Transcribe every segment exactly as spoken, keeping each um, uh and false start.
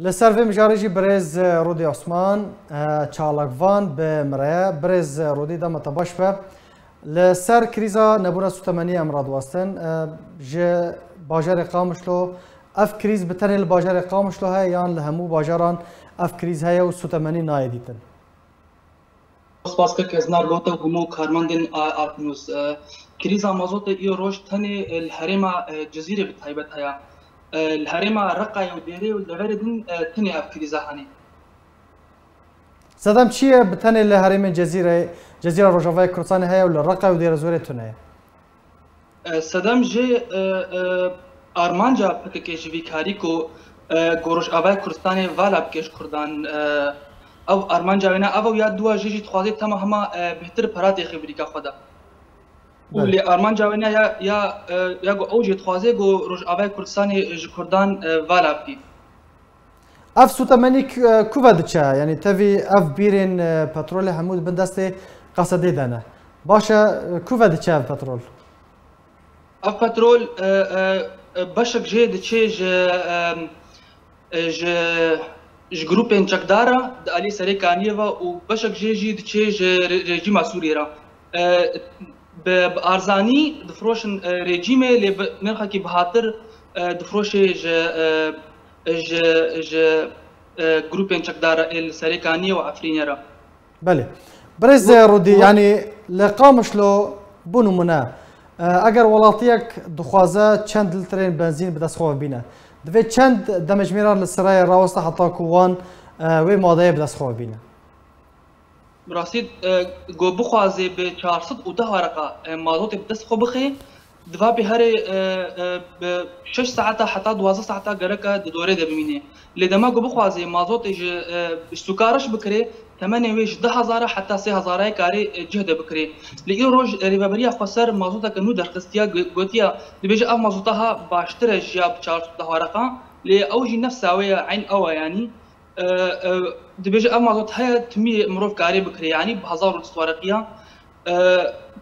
Li ser vê mijarê jî birêz Rûdî Osman, e, çalakvan bi min re ye. Birêz Rûdî, dema te baş be. Li ser krîza nebûna sûtemeniyê em radiwestin. E, ji bajarê Qamişlo, ev krîz bi tenê li bajarê Qamişlo heye yan li hemû bajaran ev krîz heye û sûtemenî nayê dîtin? Spas kek Eznar Gote û hemû karmendên A R News. E, krîza mazotê îro roj tenê, e, li herêma, e, Cizîrê bi taybet heye. E, li herêma Reqayê û Dêrê û li deverê din, e, tenê ev krîza hene. Sedem çi ye bi tenê li herêmên Cezîrê, Cezîra Rojavayê Kurdistanê heye û li Reqayê û Dêrezorê tune ye? E, sedem jê, e, e, armanca P K K ji vî karî ku, e, ku Rojavayê Kurdistanê vala bike ji Kurdan, e, ew armanca wê ne, ev ew ya dûa jê jî dixwaze tema hema, e, bêhtir pera têxê birîka xwe de. Û Belê. Lê armanca wê ne ya, ya, e, ya ku ew jê dixwaze ku Rojavayê Kurdistanê ji Kurdan, e, vala bike. Ev sûtemenî k-, e, ku ve diçe? Yanî tevî ev bîrên, e, petrolê hemû di bin destê Qesedê de ne. Baş e, e, ku ve diçe ev petrol? Ev petrol, e, e, e, beşek jê diçe ji, e, e, ji, ji grûpên çekdar re di alî Serê Kaniyê ve û beşek jê jî diçe ji re-, rejîma Sûriyê re. E, bi, bi arzanî difiroşin, e, rejîmê, lê bi nirxekî bihatir, e, difiroşê ji, e, ji, ji, e, grûpên çekdar ê li Serê Kaniyê û Efrînê re. Belê. Birêz Rûdî, yanî li Qamişlo, bo nimûne, e, eger welatiyek dixwaze çend litrên benzîn bi dest xwe ve bîne, divê çend demjimêra li sirayê raweste heta ku wan, e, wê madeyê bi dest xwe ve bîne? Bi rastî, e, ku bixwaze bi çar sed û deh wereqa, e, mazotê bi dest xwe bixe, di va bîharê, e, e, bi şeş saeta heta duwazdeh saeta gereke di dorê de bimîne. Lê dema ku bixwaze mazotê ji, e, ji sûka reş bikire, temenê wê ji du hezar heta sê hezar kare, e, cih de bikire. Lê îro roj, e, Rêveberiya Xweser mazoteke nû derxistiya, gu-, gotiya, dibêje ev mazota ha baştir e ji ya bi çar sed û deh wereqa, lê ew jî nefsa wê ye, eyn ew e yanî. E, e, dibêje ev mazot heye, timî mirov karê bikire, yanî bi hezar û du sed wereqiya, e,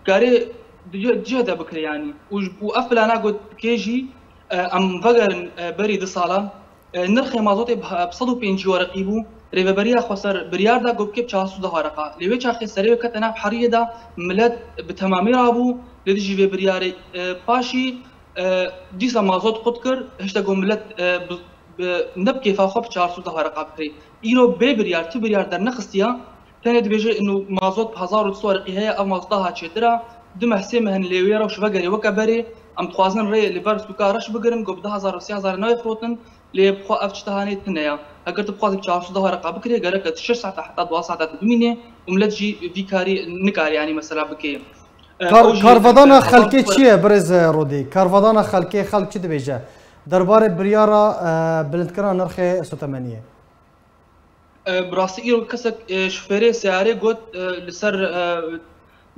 karê di cih, cih de bikire, yanî. Û, û ev plana got dikê jî, e, em vegerin, e, berî du sala, e, nirxê mazotê bi, bi sed û pêncî wereqî bû, Rêveberiya Xweser biryar da got bike bi çar sed û deh wereqa. Lê wê çaxê serê wê kete nav heriyê de, milet bi temamî rabû li dijî vê biryarê, e, paşî, e, dîsa mazot qut kir, hişte ku milet, e, bi bi, ne bi kêfa xwe bi çar sed deh wereqa bikirî. Îro bê biryar, tu biryar dernexistiya, tenê dibêje ino mazot bi hezar û du sed wereqî heye, ev mazota ha çêtir e, du meh sê meh in lê wê rewş vegerê weke berê, em dixwazin rê li ber sûka reş bigirin, ku bi du hezar û sê hezar nayê firotin, lê bi xwe ev tişta hanê tune ya. Heger tu bixwazî bi çar sed deh wereqa bikirê, gerek e tu şeş saeta heta duwazdeh saeta tu bimînê û milet jî vî karî nikare, yanî mesela bikê. E, Kar-, ew jî karvedana xelkê çi ye, birêz Rodî? Karvedana xelkê, xelk çi dibêje derbarê biryara, e, bilindkirina nirxê sotemeniyê? E, bi rastî îro kesek, e, şofêrê seyarê got, e, li ser, e,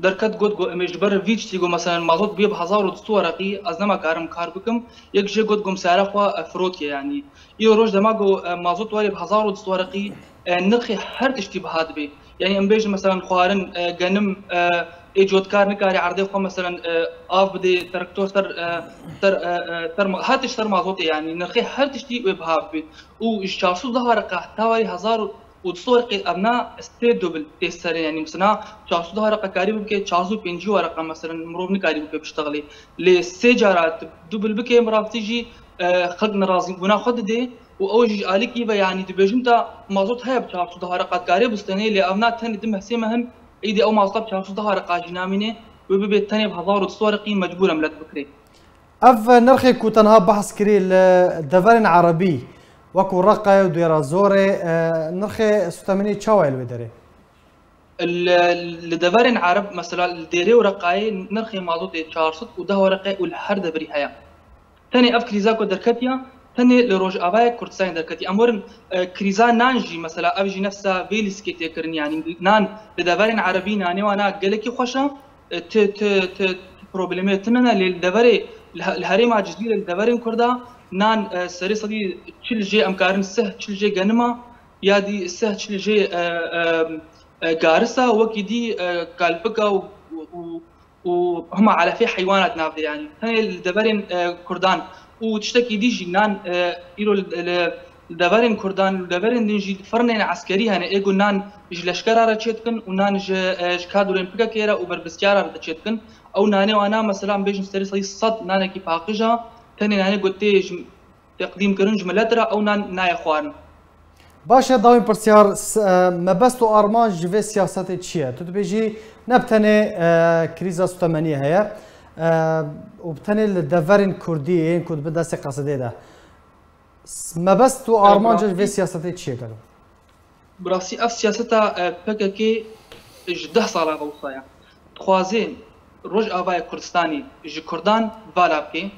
derket got, got, em ê ji ber vî tiştî, got, meselen mazot bûye bi hezar û du sed wereqî, ez nema karim kar bikim. Yek jê got, got, seyara xwe, e, firotiye, yanî. Îro roj dema ku, e, mazot were bi hezar û du sed wereqî, e, nirxê her tiştî biha dibe. Yanî em bêjin, meselen, xwarin, e, genim, e, ê cotkar nikare erdê xwe, meselen, e, av bidê, traktor ser, e, ser, e, e, ser ma-, her tişt ser mazotê, yanî nirxê her tiştî wê biha bibe. Û ji çar sed û deh wereqa heta warî hezar û du sed wereqê, ev na sê dobil tê serê, yanî mesela çar sed û deh wereqa karî bike, çar sed û pêncî wereqa, meselen, mirov nikarî bike biştexilê. Lê sê cara tu dobil bike, bi rastî jî, e, xelk nerazîbûna xwe didê. Û ew jî ji alîkî ve, yanî dibêjin te mazot heye bi çar sed deh wereqa dikarê bistênê, lê ev na tenê du meh sê meh in, êdî ew mazota bi çar sed deh wereqa jî namîne, wê bibê tenê bi hezar û du sed wereqî mecbûr e milet bikirê. Ev nirxê ku tenha behs kirî li deverên erebî, wekû Reqayê û Dêra Zorê, e, nirxê sotemenî çawa ye li wê derê? Li, li deverên ereb, mesela li Dêrê û Reqayê nirxê mazotê çar sed û deh wereqe û li her deverî heye. Tenê ev krîza ku derketiya, tenê li Rojavayê Kurdistanê derketiye. Em werin, e, krîza nan jî, mesela ev jî nefsa vê lîstikê tê kirin, yanî nan li deverên erebî nanê wana gelekî xweş e, e, ti, ti, ti, ti problemê tune ne, lê li deverê, li he-, li herêma Cizîrê, li deverên Kurda nan, e, serê sedî çil jê em karin sih çil jê genima, ya dî sih çil jê, e, e, e, garisa, wekî dî, e, kalpika û, û, û hema elefê heywanat nav de, yanî. Tenê li deverên, e, Kurdan û tiştekî dî jî nan, e, îro li, li, Li deverên Kurdan, li deverên din jî firnên eskerî hene, ê ku nan ji leşkera re çêdikin û nan ji, e, ji kadroyên P K K re û berpirsiyara re çêdikin. Ew nanê wana, mesela, em bêjin serî sed nanekî paqij e, tenê nanê ku tê ji teqdîm kirin ji milet re, ew nan nayê xwarin. Baş e, dawîn pirsyar, s-, e, mebest û armanc ji vê siyasetê çi ye? Tu dibêjî ne bi tenê, e, krîza sutemeniyê heye, e, û bi tenê li deverên Kurdî yên ku di bin destê Qesidê de. S-, mebest û armanca ji vê siyasetê çi ye gelo? Bi rastî ev siyaseta, e, P K K ji deh sala re wisa ye. Dixwaze Rojavayê Kurdistanê ji Kurdan vala bike.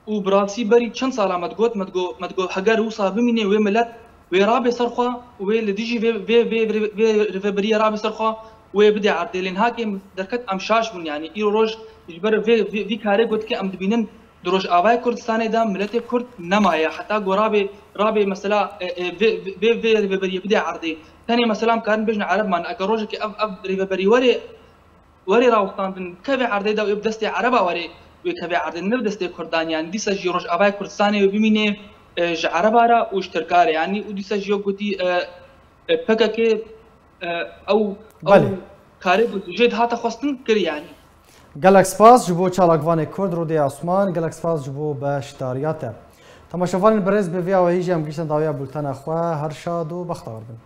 Û bi rastî berî çend sala me digot, me digo, me digo heger wisa bimîne wê milet, wê rabe ser xwe, wê li dijî vê, vê, vê, vê, vê rêveberiyê rabe ser xwe, wê bide erdê. Lê niha kê derket em şaş bûn, yanî îro roj ji ber vê, vê, vî karê ku dike em dibînin di Rojavayê Kurdistanê de miletê Kurd nemaye. Heta ku rabe, rabe mesela, e, e, vê, vê, vê rêveberiyê bide erdê. Tenê mesela em karin bêjin Ereb man, eger rojekê ev, ev rêveberî were, were rawestandin, bikeve erdê de wê bi destê Ereba were, wê keve erdê, ne bi destê Kurdan. Yanî dîsa jî Rojavayê Kurdistanê wê bimîne, e, ji Ereba re û ji Tirka re. Yanî û dîsa jî wek gotî, e, e, P K K, e, ew, ew Belê. Karê ku jê dihate xwestin kir yanî. Gelek spas ji bo çalakvanê Kurd Rûdê Osman, gelek spas ji bo beşdariya te. Temaşevanên birêz, bi vî awahî jî em gihîştin dawiya bultena xwe. Her şad û bextewar bin.